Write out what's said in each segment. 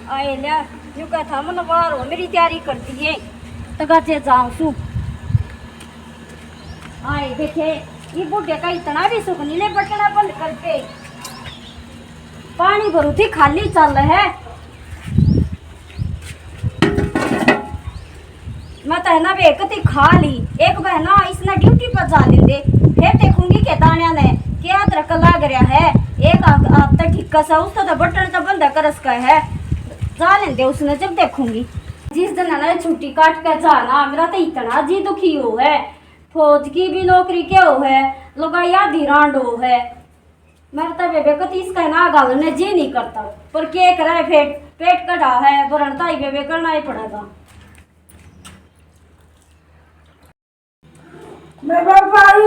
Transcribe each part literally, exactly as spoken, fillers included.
आए ल्या, यूं कह था मन बाहर हो, मेरी तैयारी कर दिए, तगाजे जाऊं सू। आए देखे, ये बूढ़े का इतना भी सुख नहीं ले बटना बंद करके। पानी भरू थी, खाली चल है। मैं तो है ना बे कती खा ली, एक बहना इसने ड्यूटी पर जा लेंदे, फिर देखूंगी के दानिया ने क्या अदरक लाग रहा है। एक हाथ हाथ तो ठीक सा, उसको तो बटन तो बंद कर सका है, जा लेंदे उसने जब देखूंगी। जिस दिन है ना छुट्टी काट के जाना, मेरा तो इतना जी दुखी हो है, फौज की भी नौकरी के हो है, लुगाई आधी रांड हो है। मेरे तो बेबे कती इसका ना घालने जी नहीं करता, पर के करे, पेट पेट कटा है, भरण ताई बेबे करना ही पड़ेगा। मेरा भाई,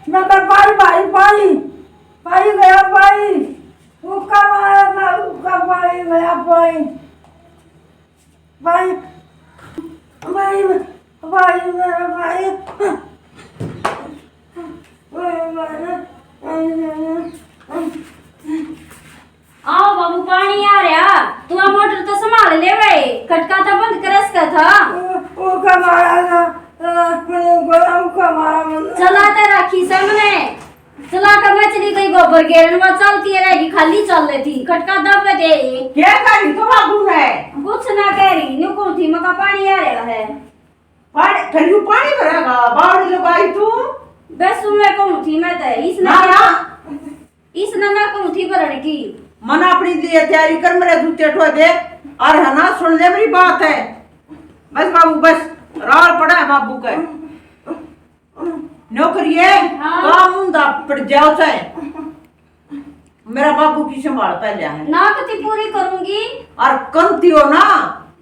मेरा भाई, भाई, भाई, भाई गया भाई, हुक्का मारा था, हुक्का भाई गया भाई, भाई, भाई, भाई, मेरा भाई, भाई, मेरा भाई। आओ बाबू, पानी आ रहा, तू आ मोटर तो संभाल ले भाई, खटका तो बंद कर सका था। वो, वो कमाया था, वो गरम कमाया मैंने। चला तो राखी से मने, चला कर मैं चली गई गोबर गेरन, वहाँ चलती रहेगी, खाली चल लेती, खटका दब दे। क्या कर रही तू बाबू है? कुछ ना कह रही, न्यू कौन थी, मका पानी आ रहा है। पानी, फिर यू पानी भरेगा, बावड़ी लुगाई तू। बस मैं कहूँ थी, मैं तो इसने ना, ना। इसने ना कहूँ थी भरण की। मन अपनी लिए तैयारी कर, मेरे जूते ठो दे। और है ना, सुन ले मेरी बात है। बस बाबू, बस, राल पड़ा है बाबू के। नौकरिए, हाँ। काम उंदा पड़ जाओ चाहे। मेरा बाबू की संभाल पहले है। ना कती पूरी करूंगी। और कमती हो ना,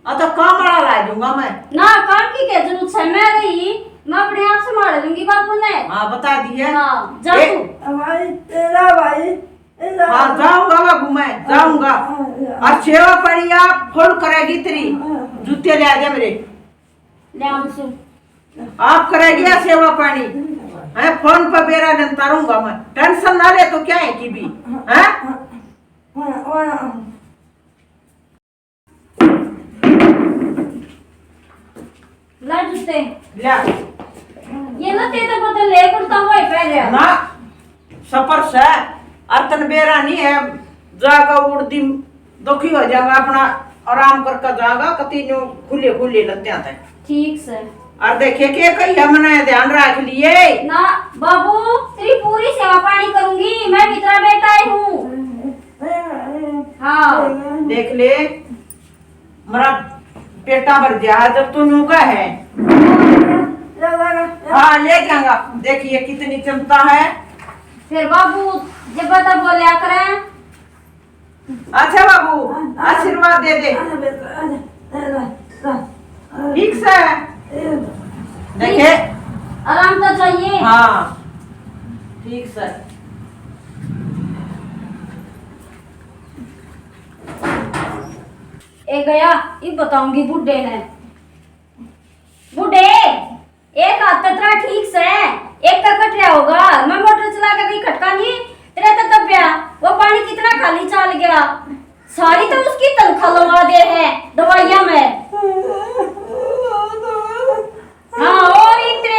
आ तो काम वाला ला दूंगा मैं। ना, काम की क्या जरूरत है, मैं रही, मैं अपने आप संभाल लूंगी बाबू ने। हाँ, बता दी है। हाँ, जा ए- तू। भाई, तेरा भाई, तेरा हाँ, भाई। जाऊंगा बाबू, मैं जाऊंगा। हाँ, हाँ। और सेवा पानी आप फुल करेगी तेरी। हाँ, हाँ। जूते ले आ जा मेरे। ले आऊं सु। आप करेगी या सेवा पानी? है, फोन पर बेरा लेता रहूंगा मैं। टेंशन ना ले तो क्या है की भी, है? ला जूते। ला। ये ना ते तो बदल ले, कुर्ता वो ही पहन रहा। ना, सफर से, अतन बेरा नहीं है, जागा उड़ दिन दुखी हो जाएगा, अपना आराम करके जाएगा, कती न्यू खुले खुले लत्या तै। ठीक से। और देखे के कही है, मने ध्यान रख लिए। ना बाबू, तेरी पूरी सेवा पानी करूंगी, मैं भी तेरा बेटा ही हूँ। हाँ। देख ले, मेरा पेटा भर गया है जब तू न्यू का है। हाँ, ले जाऊंगा। देखिए कितनी चिंता है। फिर बाबू जब बता बोलिया करें। अच्छा बाबू, आशीर्वाद दे दे। ठीक से। देखे। आराम तो चाहिए। हाँ, ठीक से। ए गया, ये बताऊंगी बूढ़े ने। बूढ़े, एक हाथ तो तेरा ठीक से, एक का कट रहा होगा। मैं मोटर चला के गई खटका नहीं, तेरे तो दबिया, वो पानी कितना खाली चाल गया। सारी तो उसकी तनख्वाह लगा दे है दवाइयां में। हाँ, और इतने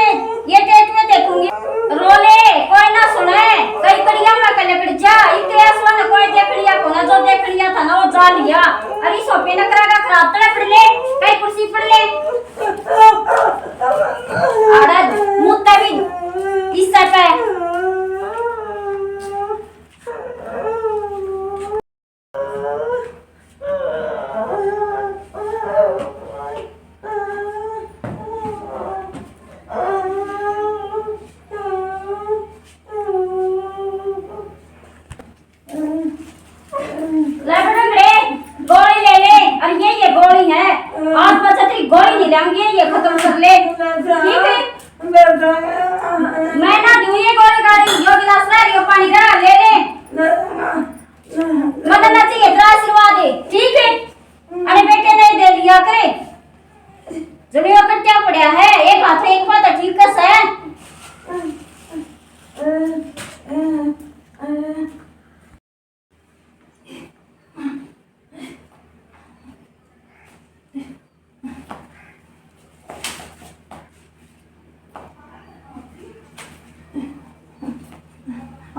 ये टेट में देखूंगी। रो ले, कोई ना सुने, कई कड़िया में कले कड़ जा, इतने आसमान कोई देख लिया को ना, जो देख लिया था ना, वो जा लिया। अरे सोपे न करा खराब, तड़े पड़ ले, कई कुर्सी पड़ ले। अरे मुत्ता भी इस पे। ले बेटा, ले, गोली ले ले। अरे ये, ये गोली है। आज बच्चा तेरी गोली नहीं लेंगे, ये खत्म कर ले। ठीक है? मैं ना दूं ये गोली गाली, यो गिलास रह, यो पानी रह, ले ले। मतलब ना चाहिए, तेरा आशीर्वाद है, ठीक है? अरे बेटे, नहीं दे लिया करे। जब यो कट्या पड़ा है, एक हाथ है, एक बात है, ठीक कस है।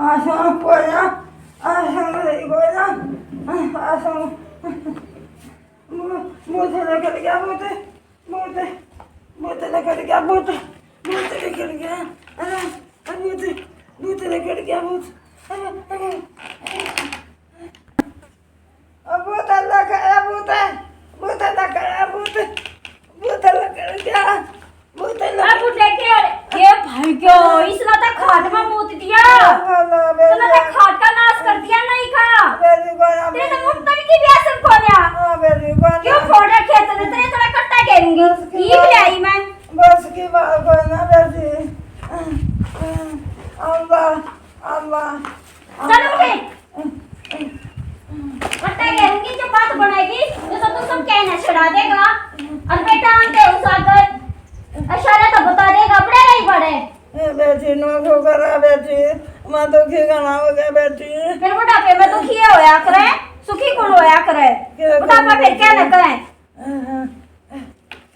आसो कोया, आसो कोया, आसो। मुझे लग गया, मुझे, मुझे, मुझे लग गया, मुझे, मुझे लग गया। अरे, अरे, मुझे, मुझे लग गया, मुझे। अरे, अरे। अब भूत लग गया, भूत, भूत लग गया, भूत, भूत लग गया, भूत लग अब गया। देखे, ये भाई क्यों इसने तो खाट में मूत दिया। हाँ, हाँ, तूने तो बेटी। खाट का नाश कर दिया, नहीं खा। बेटी, बड़ा तेरे तो बेटी। मुंह तन की भी असर को लिया। हाँ, बेटी, बड़ा। क्यों फोड़ रखे तूने? तेरे थोड़ा कट्टा घेरूंगी। बस की ईब बात। ले आई मैं। बस की बात कोई ना, बेटी। अल्लाह, अल्लाह। चल उठे। कट्टा घेरूंगी, जो बात बनाएगी, तो सब, तो सब कहना छुड़ा देगा। और बेटा आंदे उस आगे इशारा तो बता देगा, बड़े नहीं बड़े। ए बेटी, नो क्यों करा बेटी, मैं दुखी घना हो गया बेटी। फिर बुढ़ापे में दुखी होया करे, सुखी कौन होया करे? क्या बुढ़ापा करूं फिर क्या ना बेटी? करें?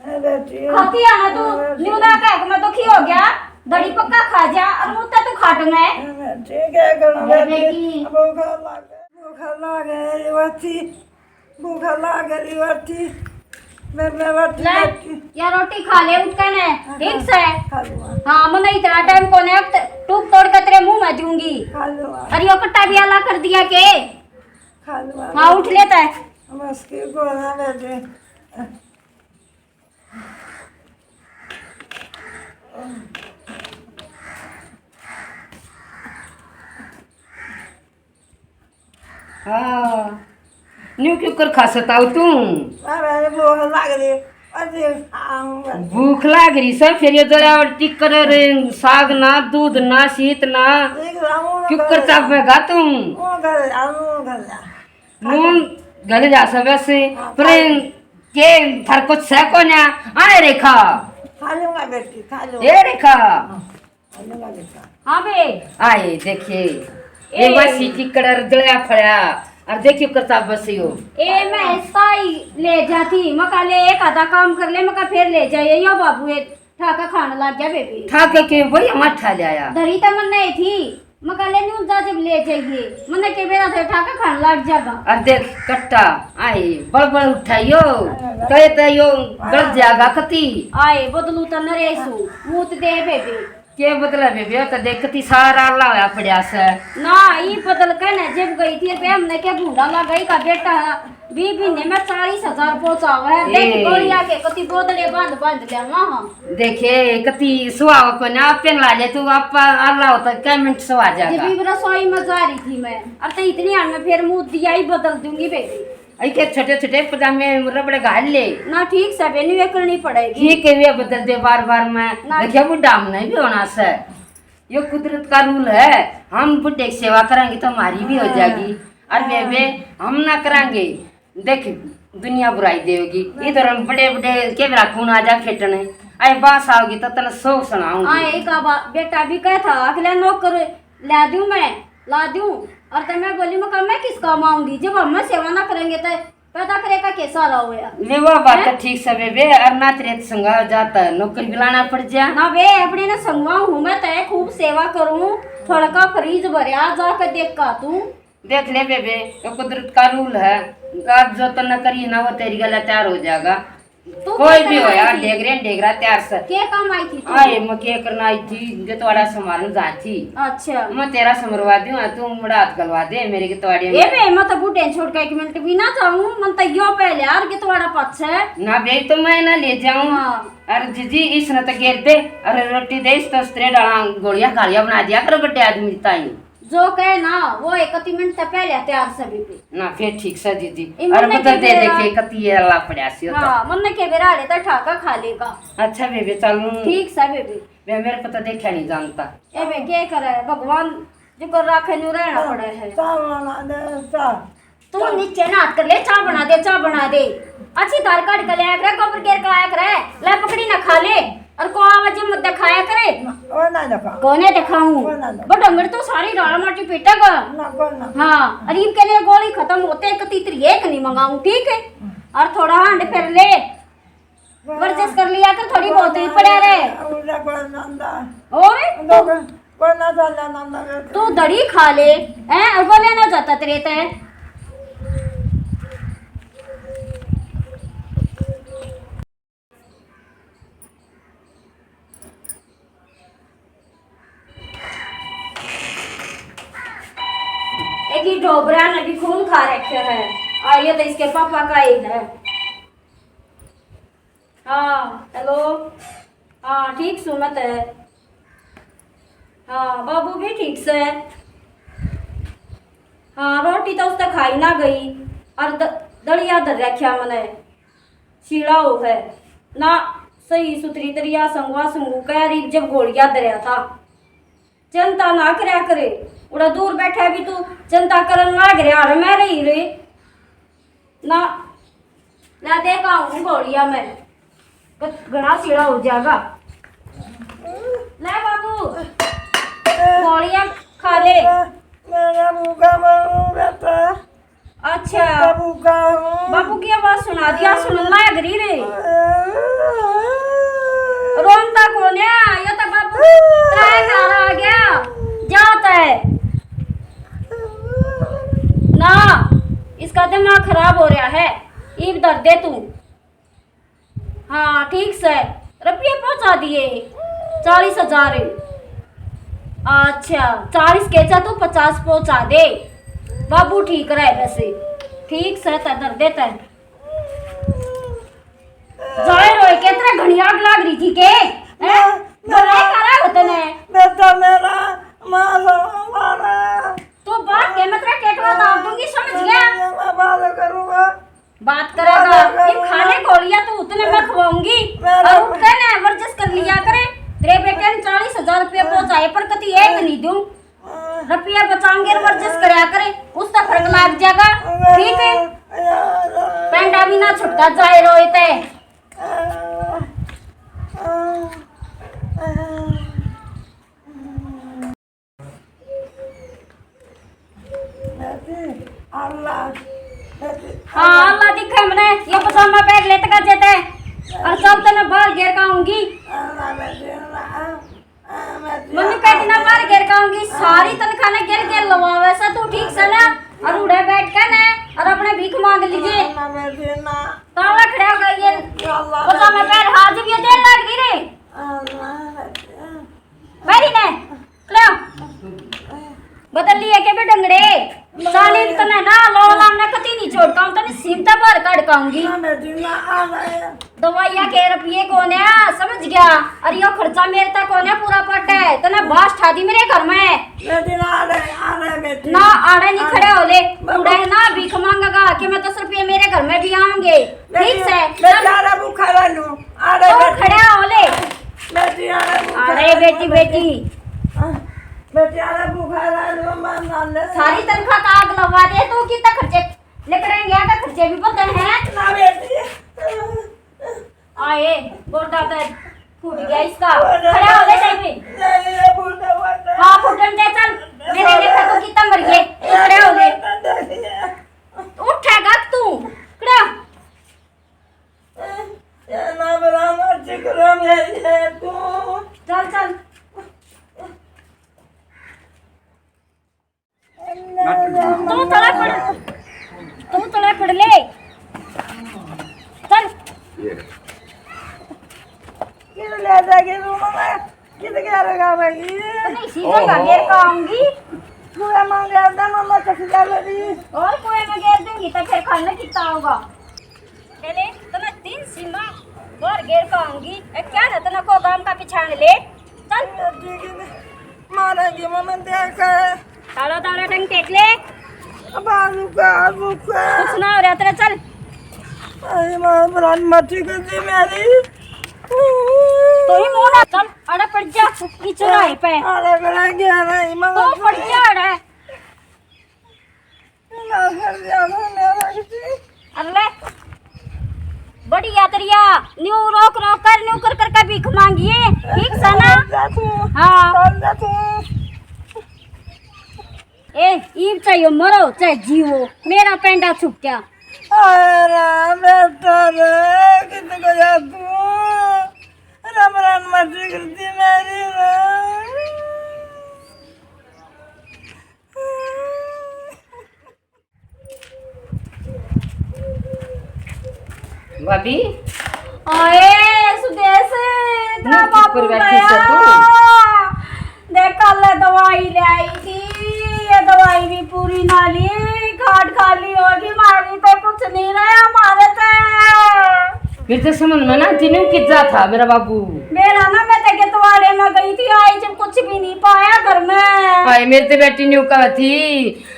ए बेटी। खाती है ना तू, ए बेटी। न्यू ना कह के मैं दुखी हो गया, दड़ी पक्का खा जा, और मुँह तो तू खाट में। ए बेटी, क्या करूं ए बेटी? बेटी। भूख लागे, भूख लागे, ये बच्ची, भूख लागे, ये बच्ची। मैं, मैं बच्ची, ले, बच्ची। या रोटी खा ले, उठ के ने, हाँ, ठीक से। खा लूंगा। हाँ, मैं इतना टाइम को ने, टूक तोड़ के तेरे मुंह में दूंगी। खा लूंगा। और यो कट्टा भी आला कर दिया के? खा लूंगा। हाँ, उठ लेता है। बस के गोला बेटे। हाँ, न्यू क्यों कर खा सताऊ तू? अरे, भूख लाग रही। अरे, हाँ, भूख लाग रही सर, फिर ये जरा और टिक्कर रे, साग ना, दूध ना, शीत ना। एक रामू ना क्यों कर कर चापेगा तू? वो घर जा, वो घर जा। नून गल जा सके से, हाँ, पर खा के थार कुछ सह को ना, आए रे खा। खा लूंगा बेटी, खा लूंगा। ए रे खा। हाँ, खा लूंगा बेटा। हाँ बे। आए, देखिए। ए। एक बार सीटी कड़र जलया फड़या, और देखियो करता बस यो। ए, मैं इसका ही ले जाती, मका ले एक आधा काम कर ले, मका फिर ले जाए, यो बाबू ए। ठाका खान लाग गया बेबी। ठाके के वही मठा ले आया। धरी तो मन नहीं थी, मका ले न्यू जा जब ले जाइए। मन्ने के बेरा थे ठाका खान लाग जागा। और देख कट्टा, आए, बड़बड़ उठाइयो, तय तय यो गल जागा कती। आए, बदलू तो नरेसू, मूत दे बेबी। के बदला बेबी, तो देख कती सारा अल्लाह होया पड़या से। ना, ई बदल के ना जब गई थी, बे हमने के भूंडा लगा, ई का बेटा बीस महीने में चालीस हजार पहुंचावा है। देख ए। गोलियां के कति बोतले बांध बांध लिया वहां। देखे, कति सुहाव को ना पेन ला ले तू, आप अल्लाह होता क्या मिनट सुहा जाएगा। जब भी रसोई में जा रही थी मैं, और तो इतनी हाल में फिर मुंह दिया ही बदल दूंगी बेबी। आई के छोटे छोटे पजामे रबड़ घाल ले। ना ठीक से बेनी वे करनी पड़ेगी। ठीक है, वे बदल दे बार बार में। ना। देखिए, बुढ़ा हमने भी होना से। यो कुदरत का रूल है, हम बुढ़े की सेवा करेंगे तो हमारी भी हो हाँ। जाएगी। और हाँ। बेबे, हम ना करांगे, देख, दुनिया बुराई देगी। नहीं। इधर हम बड़े बड़े के बेरा खून आ जा खेटने, आए बास आओगी तो तने सौ सुनाऊंगी। आए का बा-, बेटा भी कह था, अगले नौकर ला दूं मैं, ला दूं। और तो मैं बोली, मैं कहा, मैं किस काम आऊंगी जब हम सेवा ना करेंगे तो पैदा करे का कैसा रहा होया? ले, वो बात तो हैं? ठीक से बेबे, और ना तेरे संगा जाता है, नौकरी भी लाना पड़ जा। ना बे, अपने ना संगवा हूँ मैं, तय खूब सेवा करूँ, थोड़ा का फ्रीज भरया, जाके देख का तू। देख ले बेबे, ये कुदरत का रूल है, आज जो तन्ने करी ना, वो तेरी गला तैयार हो जाएगा। तू कोई क्या भी हो करना यार, आई थी? डेगरे डेगरा तैयार से। के काम आई थी तू? आए, मैं के करना आई थी, जो थोड़ा संभालन जा थी। अच्छा। मैं तेरा समरवा दूं, तू मुड़ा हाथ गलवा दे मेरे गितवाड़े ए में। बे, मैं तो बूढ़े छोड़ के एक मिनट भी ना जाऊं, मन तो यो पहले यार गितवाड़ा पाछे। ना बे, तो मैं ना ले जाऊं। हाँ। अरे जीजी, इसने तो घेर दे, अरे रोटी दे, इस तो स्त्रे डाला, गोलियां खालियां बना दिया कर बड़े आदमी ताई। जो कहे ना, वो इकती मिनट से पहले तैयार से बेबे। ना, फिर ठीक से जीजी। इमन अरे ने बदल के दे बेरा देखे, कती ये अल्लाह पड़ा सी होता। हाँ, मन ने के बेरा आले तो ठाका खा लेगा। अच्छा बेबे, चलूं। ठीक से बेबे। बे, मेरे को तो देखा नहीं जानता। ए बे, के करे भगवान, जो कर राखे न्यू रहना पड़े है। चाह बना दे, चाह। तू नीचे ना हाथ कर ले, चाह बना दे, चाह बना दे। अच्छी धार काट के ले आया करे, गोबर केर के लाया करे, ले पकड़ी ना खा ले। और को आवाज मत दिखाया करे। ना, वो ना दिखा। कोने दिखाऊं? वो ना दिखा। बड़ा मेरे तो सारी डाला माटी पीटेगा। ना, वो ना। हाँ, और इनके लिए गोली खत्म होते एक तीतरी एक नहीं मंगाऊं, ठीक है? हम्म। और थोड़ा हांड फिर ले। वर्जिश कर लिया कर, थोड़ी बहुत ही पड़ा रहे। उल्टा कोई ना आंदा। और? उल्टा कोई कोई ना चाले ना, ना, ना। तू दड़ी खा ले, हैं, और बोले ना जाता तेरे ते। एक ही डोबरा ने भी खून खा रखे है। आ, ये तो इसके पापा का ही है। हाँ, हेलो। हाँ, ठीक सू मैं तो। हाँ, बाबू भी ठीक से। हाँ, रोटी तो उसने खाई ना गई। और द-, दलिया धर रखा मने। शीला हो है ना, सही सुथरी तरिया संगवा संगू कह रही जब गोलियां धरया था। चिंता ना करया करे, उड़ा दूर बैठा भी तू चिंता करन लाग रहा, और मैं रही रे ना। ला दे का हूँ गोलियां मैं, ग-, घना शीला हो जाएगा। ले बाबू, गोलियां खा ले। मेरा भूखा मरूं बेटा। अच्छा। भूखा, भूखा हूँ। बाबू की आवाज सुना दिया, सुन लाग रही रे। रोंदा कोन्या, ये तो बाबू त्रै घर आ गया। जाता है ना, इसका दिमाग खराब हो रहा है। ईब धर दे तू। हाँ, ठीक से। रुपये पहुंचा दिए, चालीस हजार। अच्छा, चालीस के चा तू पचास पहुंचा दे। बाबू ठीक रहे वैसे। ठीक से, ते धर दे ते। जाए रोए के तेरे घणी आग लाग रही थी के? हैं? मैं, घबराए मेरा, करा हो तने? बेटा मेरा, माँ मारा। तो बात के मैं तेरा टेटवा दाब दूंगी, समझ गया? मैं बात करूंगा। बात करेगा। बात करूंगा। ये खा ले गोलियां, तू उतने मैं खवाऊंगी। मैं और उठते ने वर्जिश कर लिया करे। तेरे बेटे ने चालीस हजार रुपये पहुंचाए, पर कती एक नहीं दूं। रुपया बचाऊंगे और वर्जिश करया करे, उसका फर्क लाग जाएगा। ठीक है? पेंडा भी ना छुटता जाए रोए ते। अल्लाह, हाँ, अल्लाह दिखे मने, ये पजामा पहन ले तका जेते, और चल तने बाहर घेर का आऊंगी। मम्मी कहती ना, बाहर घेर का आऊंगी, सारी तनखा ने गेल गेल लवावे से तू, ठीक से ना, और उड़े बैठ के ने, और अपने भीख मांग लीजिए। ताला खड़ा हो गई है, पजामा पहन, हाँ, जब ये देर लग रही रे। मेरी ने, ले। बदल लिए के भी डंगड़े। साली तने ना लोला ने कती नहीं छोड़ता हूँ, तने सीमता बाहर काट काऊंगी। ना, मैं जीना आ रहा है। दवाइयाँ के रुपये कोने, समझ गया? अरे यो खर्चा मेरे तक कोने पूरा पट है, तने बास ठा दी मेरे घर में। मैं जीना आ रहा है, आ रहा है, मैं ना, आड़े नहीं खड़े हो ले। उड़े ना भीख मांगेगा कि मैं दस रुपये मेरे घर में भी आऊंगे। ठीक से। मैं जा रहा भूखा रहूं। अरे तो बेटी। खड़ा हो ले। बेटी, अरे भूखा अरे रहूं, बेटी, बेटी। बेटी, अरे भूखा रहूं, मैं मान ले। सारी तनख्वाह का आग लगवा दे, तू कितना खर्चे लिकड़ेंगे, आगे खर्चे भी पता है। ना बेटी। आए, गोडा तो फूट गया इसका। गोडा खड़ा हो ले, नहीं, नहीं, ये गोडा, गोडा। हाँ, फुटन दे, चल। मैंने देखा तो कितना मर गए। खड़ा हो ले। उठेगा तू। खड़ा। ये ना बराबर जिक्र में ये तू। चल, चल। तू थोड़ा पढ़, तू थोड़ा पढ़ ले। चल। ये। किधर ले जाके रूम में? कित क्या लगा भाई? तो नहीं, सीधा का घेर का आऊंगी। पूरा मांग रहा था, मम्मा कसी जा रही। और कोई में घेर दूंगी तो फिर खाना कितना होगा? पहले तो मैं तीन सीमा बाहर घेर का आऊंगी। ए, क्या ना तना को गांव का पिछाण ले। चल। मारेगी मम्मा, देख। तालो, तालो, टंग टेक ले। अब आलू का, आलू का। कुछ ना हो रहा तेरा, चल। अरे माँ, प्राण मत कर दी मेरी। तो ही मुंह ना चल, अरे पड़ जा, की चढ़ाई पे। अरे करेंगे, अरे माँ। तो पड़ जा, अरे। ना कर दिया, ना, ना रख दी। अरे ले, बढ़िया तरिया, न्यू रोक रोक कर, न्यू कर कर के भीख मांगिए, ठीक से ना? जा तू, हाँ। चल जा तू। ए, ईब चाहे मरो, चाहे जीवो, मेरा पेंडा छुप गया। अरे बेटा रे, कित गया तू? रमरन मत करती मेरी रे। भाभी। आए सुदेश, इतना मुंह बाबू ऊपर बैठी गया। से तू। देख, कल दवाई ले आई थी, ये दवाई भी पूरी ना ली, खाट खाली होगी, मारी पे कुछ नहीं रहा हमारे से। मेरे तो समझ में ना तीनों किज्जा था मेरा बाबू। मेरा ना, मैं तेरे तवाड़े में गई थी, आई जब कुछ भी नहीं पाया घर में। हाय, मेरे तो बेटी न्यू कहा थी,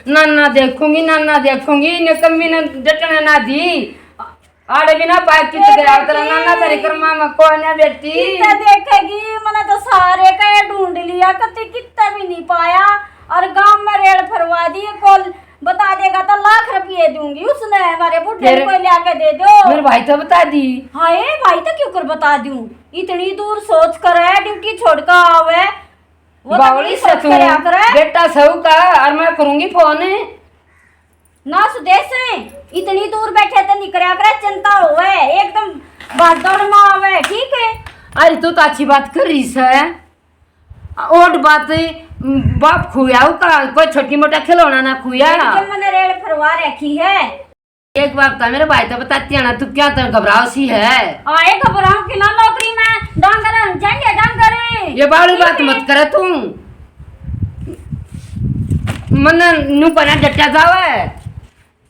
नाना देखूंगी, नाना देखूंगी, ने कमी ने डटने ना दी। आड़े बिना पाए कित गया तेरा नाना, तेरे कर्मा में कोई ना बेटी। कितना देखेगी, मैंने तो सारे का ढूंढ लिया, कति कितना भी नहीं पाया। और गांव में रेल फरवा दी, कॉल बता देगा तो लाख रुपये दूंगी उसने, हमारे बुढ़े को लिया के दे दो। मेरे भाई तो बता दी। हाय भाई, तो क्यों कर बता दूं, इतनी दूर सोच कर है, ड्यूटी छोड़ कर आवे। वो तो बावली नहीं से सोच तू कर आकर है। बेटा सऊ का, और मैं करूंगी फोन। ना सुदेश, इतनी दूर बैठे तो निकरा करे, चिंता होवे, एकदम भागदौड़ में आवे, ठीक है? अरे तू तो अच्छी बात कर रही से। ओट बात, बाप खुया का कोई छोटी मोटा खिलौना ना खुया। ये मैंने रेल फरवा रखी है। एक बात तो मेरे भाई तो बताती है ना, तू क्या तो घबराव सी है? आए घबराव की ना, नौकरी में डांगर हम जाएंगे, डांगर। ये बावली बात मत करे तू। मन नू पना डटा जावे।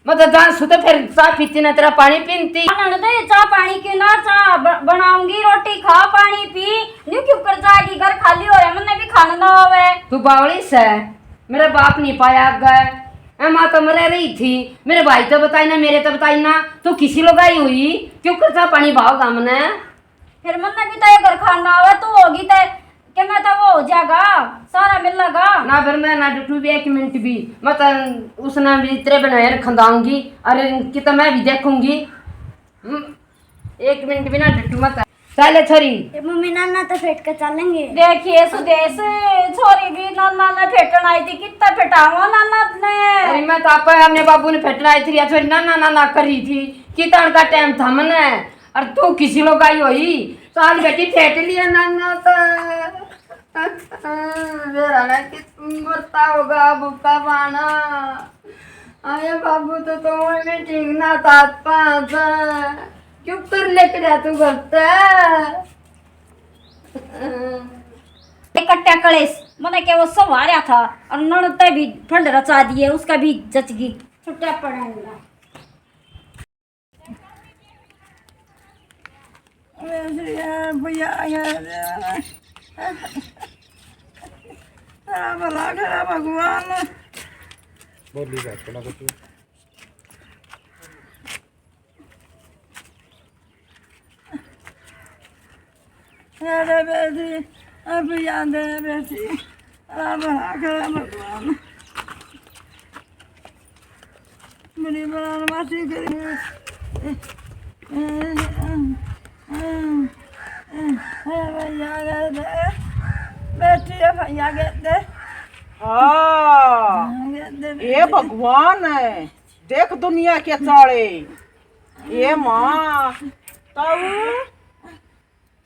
मैं तो जान सुते फिर चाय पीती ना, तेरा पानी पीती। आनंद दे, चाय पानी की ना, चाय ब-, बनाऊंगी, रोटी खा, पानी पी। न्यू क्यों कर जाएगी, घर खाली हो रहा, मन्ने भी खाना ना होवे। तू बावली से, मेरा बाप नहीं पाया आगे। ए माँ तो मरे रही थी, मेरे भाई तो बताई ना, मेरे तो बताई ना, तू किसी लोग आई हुई, क्यों कर चाय पानी भाव गाम ने? फिर मन्ने भी तो ये घर खाना आवे, तू होगी ते के मैं तो वो हो जाएगा, सारा मिल लगा। ना फिर मैं ना डटू भी एक मिनट भी, मैं तो उसने भी तेरे बनाए रखंदाऊंगी। अरे कि तो मैं भी देखूंगी। हम्म, एक मिनट भी ना डटू मत। चले छोरी। ए मम्मी, नाना तो फेट के चलेंगे। देखिए सुदेश, छोरी भी नाना ने फेटन आई थी, कितना फेटावा नाना ने। अरे मैं तो आपा अपने बाबू ने फेटन आई थी, या छोरी नाना नाना कर रही थी, कितन का टाइम था मने। और तू किसी लोग आई होई, चाल बेटी फेट लिया नाना तो। मेरा ना कित मरता होगा भूखा पाना। अरे बाबू तो, तो मैं ठीक ना था पास। क्यों कर लेके जा तू घर से? कट्टा कलेश, मने के वो सब आ रहा था और ननद ते भी फंड रचा दिए, उसका भी जच गई। छुट्टा पड़ा है। भैया, भैया, भला करा भगवान। बोली बात ना कुछ। अरे बेटी, अब याद है बेटी, अब भला करा भगवान। मेरी बहन मासी करी। ए, ए, ए, ए, ए, भैया गए थे। बेटी है, भैया गए थे। हाँ। हाँ, गए थे, ये बेटी। भगवान है, देख दुनिया के चाले। ये माँ, ताऊ,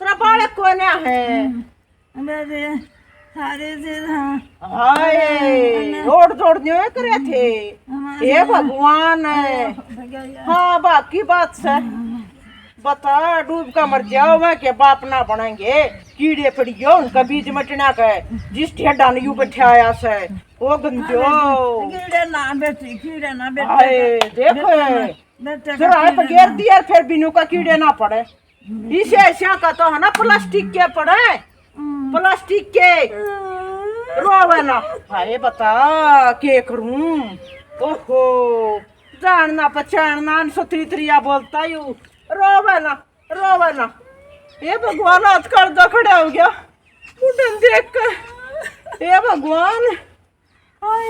तेरा बालक कोन्या है? हम्म, अबे रे, सारे से हाँ। हाय, अरे, ओढ़ जोड़ दियो करे थे। हमारे हे यहाँ भगवान। अरे, भैया, हाँ, बाकी बात से। हम्म। बता, डूब का मर जाओ, मैं के बाप ना बनेंगे। कीड़े पड़ी गयो, उनका बीज मटना का है। जिस ठेडा ने यू बैठे आया से, ओ गंजो। अरे, कीड़े ना बेटी, कीड़े ना बेटी। हाय, देख। बेटे ना, बेटे का फिर आए कीड़े पगेर ना। दिया, फिर बिनु का कीड़े ना पड़े। इसे ऐसा का तो है ना, प्लास्टिक के पड़े, हम्म। प्लास्टिक के। हम्म। रोवे ना। हाय बता, के करूं? ओहो, जानना पहचानना, अनसुथरी तरिया बोलता यू। रोवे ना, रोवे ना। हे भगवान, आज कालजा खड़ा हो गया। बुढ़न देख कर। हे भगवान। हाय।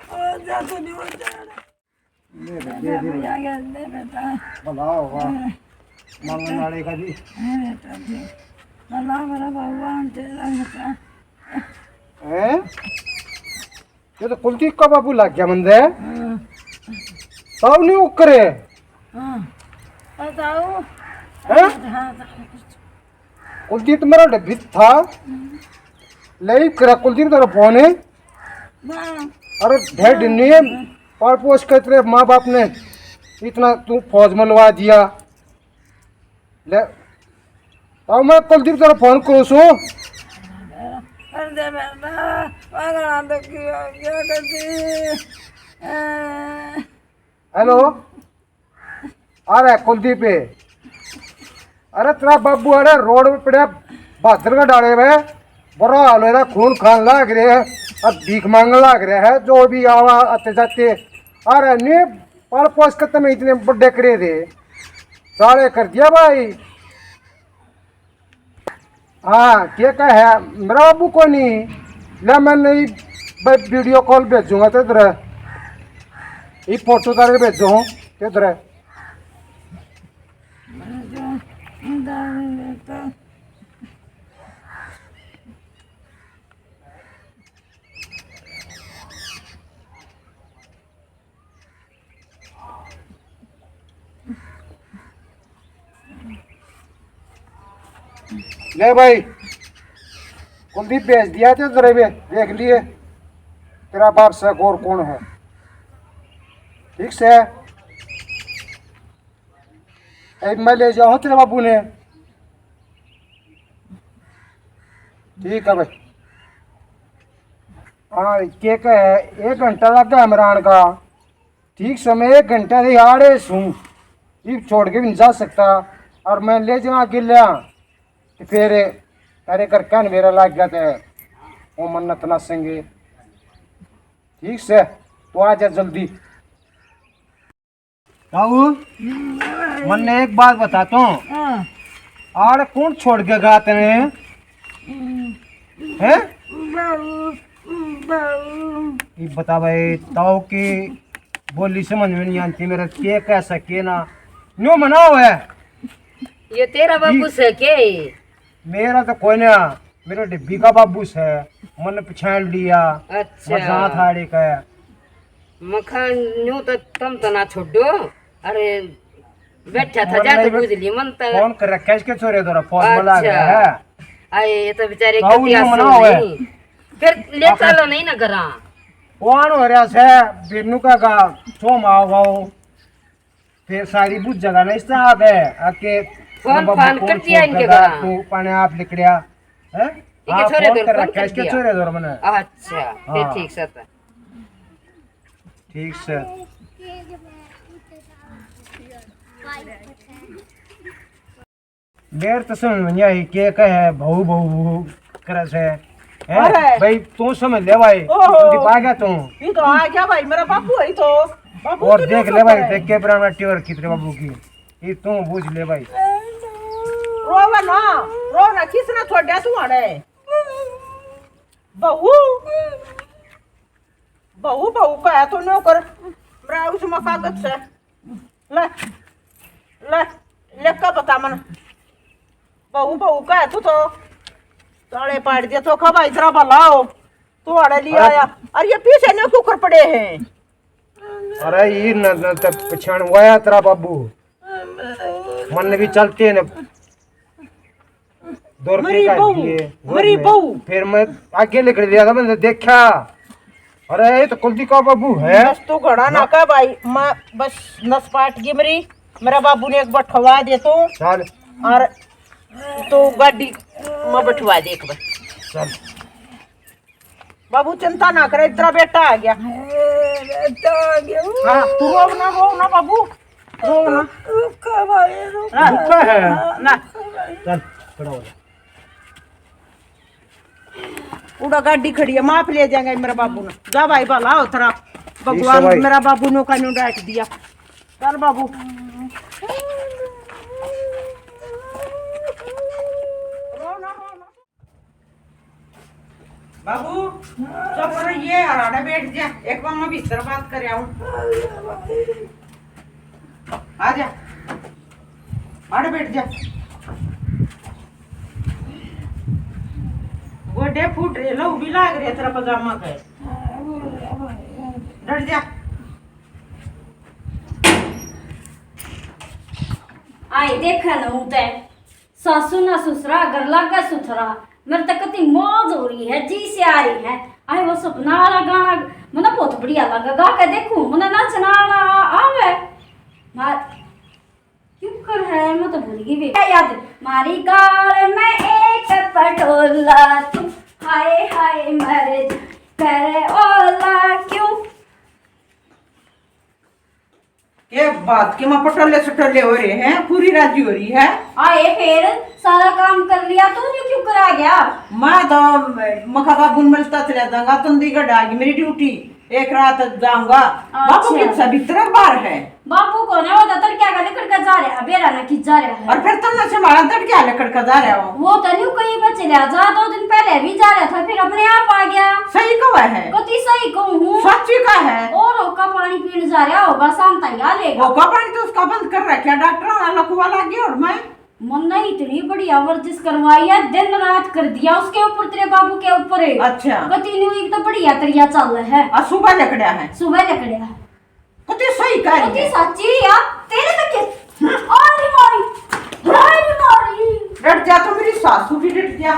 ओ, जा तो नहीं हो जा। ले बे, दे दे बे। भला होगा। मांगने वाले का भी। भला मेरा भगवान तेरा बेटा। हैं? ये तो कुलदीप का बाबू लग गया मंदे। हाँ। ताऊ नहीं उकरे। हाँ। बताओ। हैं? हाँ, हाँ। कुलदीप मेरा डब्बी था। ले करा कुलदीप तेरा फोन है। अरे ढेर ढिन्नी है, पाल पोस कर तेरे माँ बाप ने इतना तू फौज में लवा दिया। ले, अब मैं कुलदीप तेरा फोन करूँ सू। अरे दे बेटा, पागल आंदो की हो गया कभी। हेलो, अरे कुलदीप है। अरे तेरा बाबू, अरे रोड पे पड़ा, बहादुर का डाले में बुरा हाल हो रहा, खून खान लाग रहे हैं, अब भीख मांगने लाग रहे हैं, जो भी आवा आते जाते। अरे नहीं, पाल पोस के तमें इतने बड़े करे थे, साले कर दिया भाई। हाँ, के का है? मेरा बाबू को नहीं। ले, मैं नहीं, भाई, वीडियो कॉल भेजूंगा तो इधर, ये फोटो तारे भेजो हूँ, तो इधर। ले भाई, कुलदीप भेज दिया तो तेरे पे, देख लिए तेरा बाप से और कौन है। ठीक से, ए, मैं ले जाऊँ तेरे बाबू ने। ठीक है भाई। हाँ, के कहे, एक घंटा लग गया मेरा आने का। ठीक समय एक घंटा से आड़े सूं, इब छोड़ के भी नहीं जा सकता। और मैं ले जाऊँ अकेला, तो फिर तारे घर का मेरा लाग गया, तो वो मन्नत ना संगे। ठीक से, तो आ जा जल्दी। ताऊ, मन्ने एक बात बता तू। हाँ। आड़ कौन छोड़ के गया तने? हैं? बाबू, बाबू। ये बता भाई, ताऊ की बोली समझ में नहीं आती मेरा, के कह सके ना। न्यू मनाओ है। ये तेरा बाबू ये से के? मेरा तो कोई ना, मेरा डिब्बी का बाबू से, मन पहचान लिया। अच्छा। मजाक आड़े का। मखा न्यू तो तम तो ना छोड़ो। अरे, बैठा था, जा तो बुझ ली मन तो। फोन कर रखा है इसके छोरे द्वारा, फोन बुला गया है। आए, ये तो बेचारे ताऊ कति न्यू आंसू मनाओ है। नहीं। फिर ले चलो नहीं ना घरा। कौन हो रहा से? बिन्नू का गा, सो माओ गाओ। फिर सारी बुझ जगह ना इससे आ गए, आके फोन, फोन कर दिया इनके घर। तू पाने आप लिकड़िया, हैं? इनके हाँ, छोरे फोन कर रखा है इसके छोरे द्वारा मैंने। अच्छा, फिर हाँ। ठीक से था। ठीक से। मेरे तो समझ में नहीं आई, के कहे बहू बहू करे से, हैं? अरे। भाई, तू समझ ले भाई, ओहो। तू आ गया तू। ये तो आ गया भाई, मेरा बाबू है ये तो। बाबू और देख ले भाई, देख के पुराना ट्यूर कितने बाबू की, ये तू बूझ ले भाई। रोवे ना, रो ना, किसने छोड़ा तू आने? बहू, बहू, बहू कहे तो न्यू कर, मेरा उस मकागत से। ले, ले, लेके बता मन। बहू, बहू कहे तू तो। ताले पाड़ दिया तो खा भाई, तेरा भला हो। तू आड़े लिए अरे आया। अरे ये पीछे ने क्यों कर पड़े हैं? अरे ये न, न तो पहचान हुआ है तेरा बाबू। मन भी चलते हैं ना। दो रुपये मेरी काट बहू, दिए, मेरी बहू। फिर मैं आगे निकल लिया था, मैंने देखा, अरे, ये तो कुलदीप का बाबू है। बस तू घड़ा ना ना। कह भाई, मैं बस नस पाट गई मेरी। मेरा बाबू ने एक बठवा दे तू। चल। और तू गाड़ी में बठवा दे एक बार। चल। बाबू चिंता ना करे, तेरा बेटा आ गया। ए, बेटा आ गया। हाँ, तू रो ना, रो ना बाबू, रो ना। रुका भाई, रुका। हाँ। रुका है। ना। चल, खड़ा हो जा। उड़ा गाड़ी खड़ी है, माफ ले जाएंगे मेरा बाबू ने। जा भाई, भला हो तेरा। ठीक है भगवान भाई। मेरा बाबू ने कानून डांट दिया। चल बाबू। रो ना, रो ना। बाबू, चुप रहिए, आड़े बैठ जा। एक बार मैं भीतर बात कर आऊं। आ जा, आड़े बैठ जा। गोडे फूट रहे, लहू भी लाग रहे तेरा पजामा के। डट जा। आई देखा न उते। सासू ना सुसरा, घर लागा सुथरा। मेरे तो कति मौज हो रही है, जी से आ रही है। आए वो सपना वाला गाना, मने बहुत बढ़िया लगा, गा के देखूं, मने नाचना आना आवे। मार, क्यों कर है, मैं तो भूल गई भी। क्या याद? मारी गाल में एक पटोला तू, हाय हाय मर जा, करे ओला क्यों? के बात के माँ पटोले सटोले हो रहे हैं, पूरी राजी हो रही है। आए फिर, सारा काम कर लिया, तू न्यू क्यों करा गया? मैं तो मखा बाबू ने मिलता चला जाऊंगा, चंडीगढ़ आ गई मेरी ड्यूटी, एक रात जाऊंगा। बाबू अच्छा। कितना भीतर बाहर है? बाबू कौन है? वो तो तड़किया का लिकड़ के जा रहा है, बेरा ना की जा रहा है। और फिर तुमने संभाला तड़किया लिकड़ के जा रहा हो? वो तो न्यू कहीं पे चला जा, दो दिन पहले भी जा रहा था, फिर अपने आप आ गया। सही कहा है। कति सही कहूँ हूँ। सच्ची का है। और ओका पानी पीने जा रहा होगा, शाम तक आ लेगा। ओका पानी तो उसका बंद कर रखा, डॉक्टर वाला कुआ लग गया। और मैं मन्ने इतनी बढ़िया वर्जिश करवाई है, दिन रात कर दिया उसके ऊपर, तेरे बाबू के ऊपर। अच्छा। कति न्यू एक तो बढ़िया तरिया चल है। और सुबह लकड़ा है। सुबह लकड़ा है। कति सही कह रही कति है। सच्ची यार, तेरे तक के। अरे मारी, अरे मारी। डट जा तो मेरी सासू भी डट जा।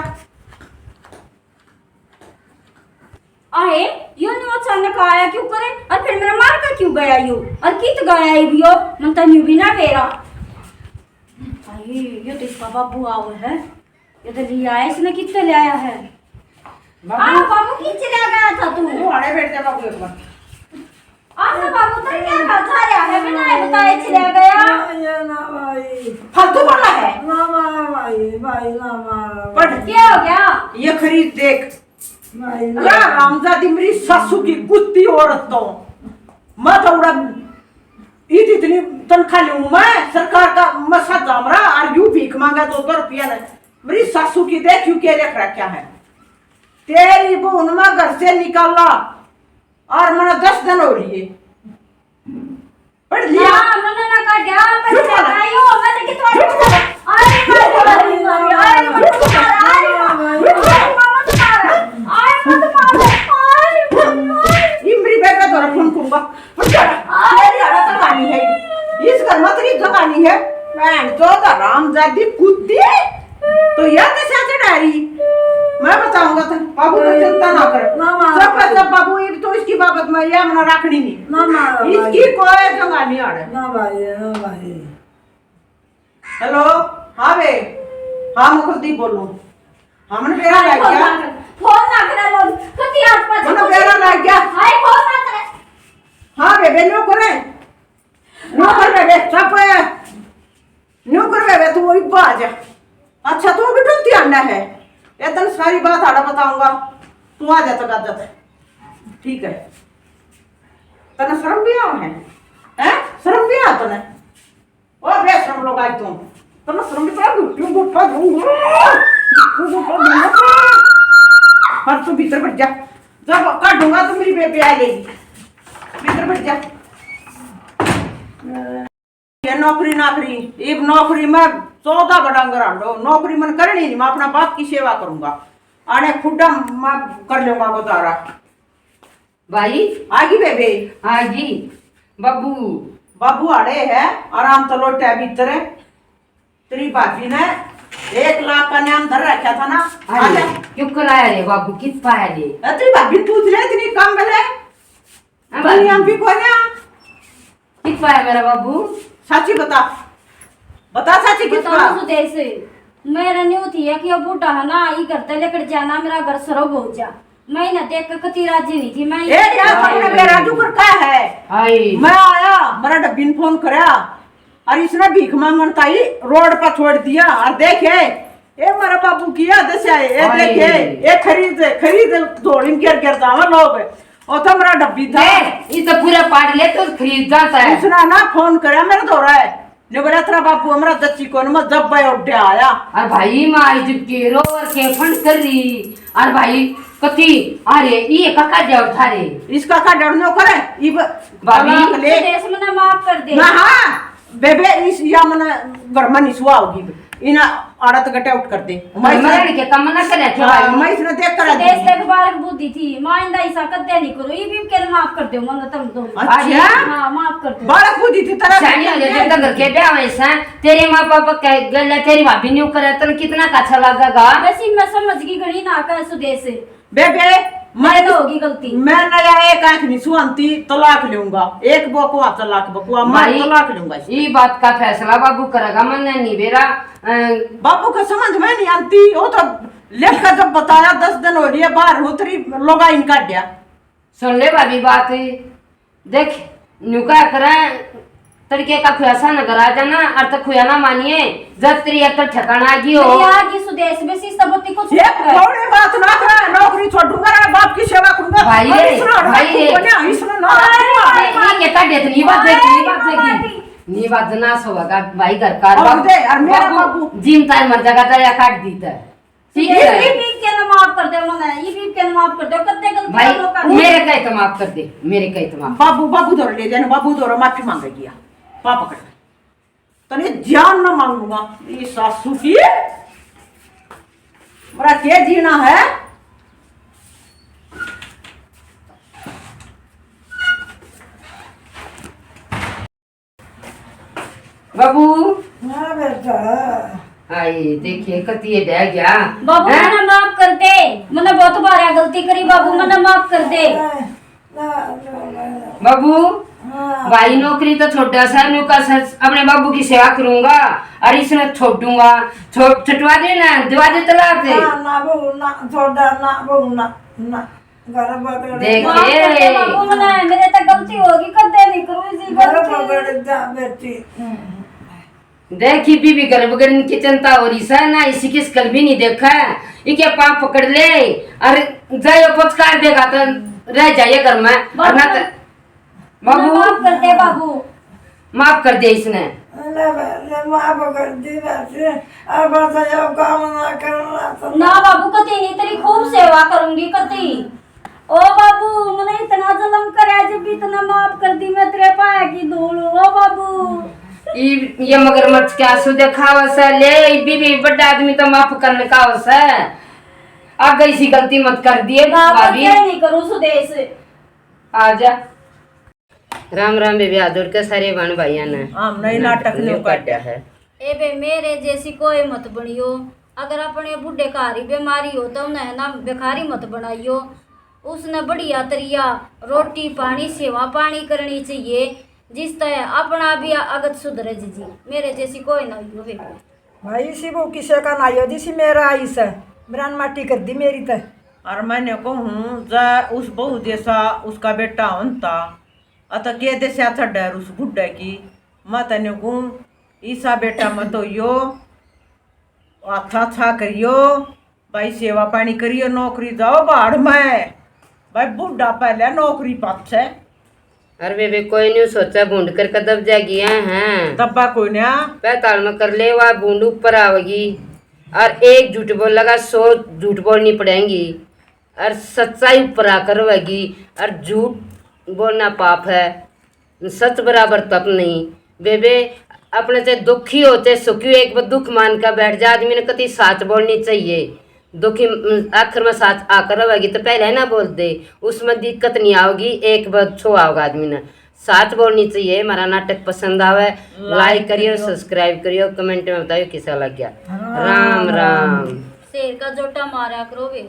आए, यो न्यू अचानक आया क्यों करे? और फिर मेरा मार का क्यों गया यो? और कित गया है यो? मन तो न्यू भी ना बेरा। आए, यो तो इसका बाबू आवे है। ये तो लिया है इसने, कित ले आया है? बाबू। आ, बाबू, कित चला गया था तू? तू आड़े बैठ जा बाबू एक बार। आ तो बाबू, तो क्या कर जा रहा है? बिना ये बताए चला गया। ये ना भाई। फालतू बोला है। ना मारा भाई, भाई ना मारा। पढ़। क्या हो गया? ये खरीद देख। भाई ना। अरे हरामजादी मेरी सासू की कुत्ती औरत तो। मैं तो उड़ा ईद इतनी तनख्वाह लूं मैं सरकार का, मसा दामरा और यू भीख मांगा दो दो रुपया ने। मेरी सासू की देख यू के रख रखा है। तेरी बहन मैं घर से निकाला और मैंने दस दिन हो लिए। पढ़ लिया। हाँ, मैंने ना काटा, पर झूठ बोला। आयो, मैं तो कितना झूठ बोला। अरे, मार, मार, मार, मार, अरे, मत मार, अरे, मत मार, अरे, मत मार, अरे, मत मार। इमरी बेबे द्वारा फोन करूंगा। अरे, तेरी हालत लगानी है। इस घर में तेरी जगानी है। बहन चोद हरामजादी कुत्ती। तो यह कैसे चढ़ा रही? मैं बताऊंगा तो बाबू को चिंता ना कर। ना मार। सब का सब बाबू, ये तो इसकी बाबत में यह मना रखनी नहीं। ना मार, इसकी भाई। कोई जगह नहीं आड़े। ना भाई, ना भाई। हेलो, हाँ बे, हाँ मैं कुलदीप बोलूं। हमने बेरा लग गया। फोन ना करे, फोन ना करे, बोल। कति हाथ पर मने बेरा लग गया। हाय, फोन ना करे। हाँ बेबे, न्यू करे। न्यू कर बेबे, चुप। न्यू कर बेबे, तू वही बाज। अच्छा, तू भी डूबती आना है। ये तन सारी बात आड़ा बताऊंगा। तू आ जा तक, आ जा तक। ठीक है। तने शर्म भी आवे है? हैं? शर्म भी आ तने? ओ बेशरम लोग, आज तुम, तुम शर्म भी करो, क्यों गुस्सा दूंगा? क्यों गुस्सा दूंगा? पर तू भीतर बैठ जा, जब काटूंगा तो मेरी बेबे आ जाएगी। भीतर बैठ जा। ये नौकरी नाकरी, इब नौकरी में चौदह बड़ा घर आंडो, नौकरी मन करनी नहीं, मैं अपना बाप की सेवा करूंगा। आने खुड्डा मैं कर लूंगा गुजारा। भाई। आ गई बेबे? आ गई। बाबू। बाबू आड़े है, आराम तो लोटा भीतर है। तेरी भाभी ने एक लाख का नाम धर रखा था ना? अरे, आ जा। क्यों कराया रे बाबू, कित पाया रे? ए, तेरी भाभी ने पूछ ले, इतनी कम मिले। हाँ, दुनिया भाभी। भी कोई ना। कित पाया मेरा बाबू? साची बता, बता साची कित बताओ पाया? सुदेश, मेरा न्यू थी है कि यो बूढ़ा है ना, ये घर ते लेकर जाना, मेरा घर सरो हो जा। मैं ना देख के कती राजी नहीं थी, मैं ए यार, अपने बेराजू कर का है? हाय। मैं आया, मेरा डब्बी ने फोन करया, और इसने भीख मांगन ताई रोड पर छोड़ दिया। और देखे, ए मारा बाबू किया दस्या है, ए हाय। देखे, ए खरीद, खरीद धोड़ी में गिर गिर जावा लोग। ओ तो मेरा डब्बी था। ले, ये तो पूरा पाड़ ले तो खरीद जाता है। उसने ना फोन करया मेरे धोरा है। ने बोला, "तेरा बापू हमरा दच्ची कोन, मैं जब भाई उड्या आया।" और भाई, मैं आई जब के रो और के फंड कर रही। और भाई, कथी, अरे, ये काका जाओ थारे। इसका का डरनो करे, इब भाभी। तलाक ले। सुदेश, मना माफ कर दे। ना, हाँ, बेबे, इस या मना घर में निसुआ होगी। इना आड़ा तक आउट कर दे। मैं मरण के कम ना करे, हाँ, भाई। मैं इसने देख कर सुदेश देख बालक बुद्धि थी, माँ इंदा ऐसा कद्या नहीं करो, ये भी के माफ कर दो, मन तुम दो। अच्छा। हाँ, माफ कर दो। बालक बुद्धि थी, तरह सियानी हो जा, जब तक घर के ब्याह में सा, तेरे माँ बाप के गले तेरी भाभी न्यू करे, तन कितना का अच्छा लगेगा। वैसे मैं समझ गई, घणी ना कर सुदेश। बेबे, मैं मैं तो होगी गलती। मैं नया एक आंख नहीं सुहानती, तलाक लूंगा। एक बकवा तलाक बकवा, मैं भाई, तलाक लूंगा। ई बात का फैसला बाबू करेगा, मन्ने नहीं बेरा। अ, बाबू के समझ में नहीं आती, वो तो लेकर जब बताया, दस दिन हो लिए बाहर उतरी, लोगा इन काट दिया। सुन ले भाभी बात, देख, न्यू का करा, तड़के का खुयासा न करा जाना, और तो खुया ना मानिए, जब तेरी अकल ठिकाना आ गई हो। मेरी आ गई सुदेश, बस इस सबूत को ये छोड़ कर। कौन बात ना करा, नौकरी छोड़ूंगा, रे बाप की सेवा करूंगा। भाई और रे, इसने भाई रे। कोन्या, इसने ना भाई, भाई, ये क्या देत, नहीं बात देगी, नहीं बात देगी। नहीं बात ना सोगा, भाई घर का और बाबू, दे, और मेरा बाबू, बाबू। जिम तार मर जाएगा, तेरा काट दी था। ठीक ये है। ये भी के ना माफ कर दे मने, ये भी के ना माफ कर दे, कत्ते गलती भाई, कर लो कर। मेरे कहे तो माफ कर दे, मेरे कहे तो माफ। बाबू, बाबू धोर ले जाने, बाबू धोर माफी मांगेगी। पाप कर। तने जान ना मांगूंगा, ये सासू की। मेरा के जीना है? बाबू। हाँ बेटा। आई देखिए, कति ये डह गया। बाबू, हैं? मने माफ कर दे, मने बहुत बार गलती करी बाबू, मने माफ कर दे। ना, ना, ना, ना, ना। बाबू, हाँ। भाई नौकरी तो छोड़ा सा, न्यू का सर अपने बाबू की सेवा करूंगा और इसने छोड़ूंगा। छो-, छुटवा दे ना, दिवा दे तलाक। ना, ना बहू, ना, छोड़ा ना बहू, ना, ना। घर बगड़ देखे। माफ कर दे बाबू, मने, मेरे तक गलती होगी, कदे नहीं करूँ इसी घर गलती। बगड़ जा बेटी। हम्म। देखी बीबी, घर बगड़न की चिंता हो रही सै ना, इसी किस कल भी नहीं देखा। इके पाँव पकड़ ले और जायो पुचकार देगा तो रह जाइए घर में। बाबू, और ना तो बाबू, माफ कर दे बाबू। माफ कर दे इसने। अरे, अरे, माफ कर दी वैसे। अब ऐसा यो काम ना करना तो। ना बाबू, कती नहीं, तेरी खूब सेवा करूंगी, कती। ओ बाबू, मने इतना जुल्म करया, जब भी इतना माफ कर दी, मैं तेरे पाया की धूल हूँ, ओ बाबू। ई, ये मगरमच्छ के आंसू दिखावे से, ले, ई भी, भी बड़ा आदमी तो माफ करने का हो से। आगे इसी गलती मत कर दिए, ना, भाभी। मैं नहीं करूँ सुदेश। आ जा। राम राम बेबे, हाथ जोड़ के सारे बहन भाइयां ने। हम नहीं नाटक न्यू काटा है। ए बे, मेरे जैसी कोई मत बनियो। अगर अपने बूढ़े का हारी बीमारी हो तो उन्हें ना भिखारी मत बनाइयो। उसने बढ़िया तरिया रोटी पानी, सेवा पानी करनी चाहिए, जिससे अपना भी अगत सुधरे जी। मेरे जैसी कोई ना हो बेबे। भाई, इसी बहू किसे का ना आयो, जिसी मेरा आई से, ब्रान माटी कर दी मेरी ते। और मैंने कहूँ, जा उस बहू जैसा उसका बेटा होता, अत के देस्या छड़ै उस बुढ़े की। मैं तने कहूँ, ईसा बेटा मत होइयो, अच्छा अच्छा करियो, भाई सेवा पानी करियो, नौकरी जाओ भाड़ में। भाई बूढ़ा पहले नौकरी पाछे। अरे बेबे, कोई नहीं सोचा, भूंड कर कदब जागी है, हैं? दब्बा कोई ना। पैताल में कर ले, वा भूंड ऊपर आवेगी। और एक झूठ बोलेगा, सौ झूठ बोलनी पड़ेंगी। और सच्चाई ऊपर आकर होगी। और झूठ बोलना पाप है, सच बराबर तप नहीं। बेबे, अपने चाहे दुखी हो, चाहे सुखी हो, एक बार दुख मान कर बैठ जा। आदमी ने कति साच बोलनी चाहिए। दुखी, उम, आखिर में साच आकर रहेगी तो पहले ना बोल दे, उसमें दिक्कत नहीं आओगी। एक बार छो आओगा आदमी ने। साच बोलनी चाहिए। हमारा नाटक पसंद आवे, like करियो, subscribe करियो, comment में बताइयो किसा लग गया। राम राम। शेर का जोटा मारा करो वे।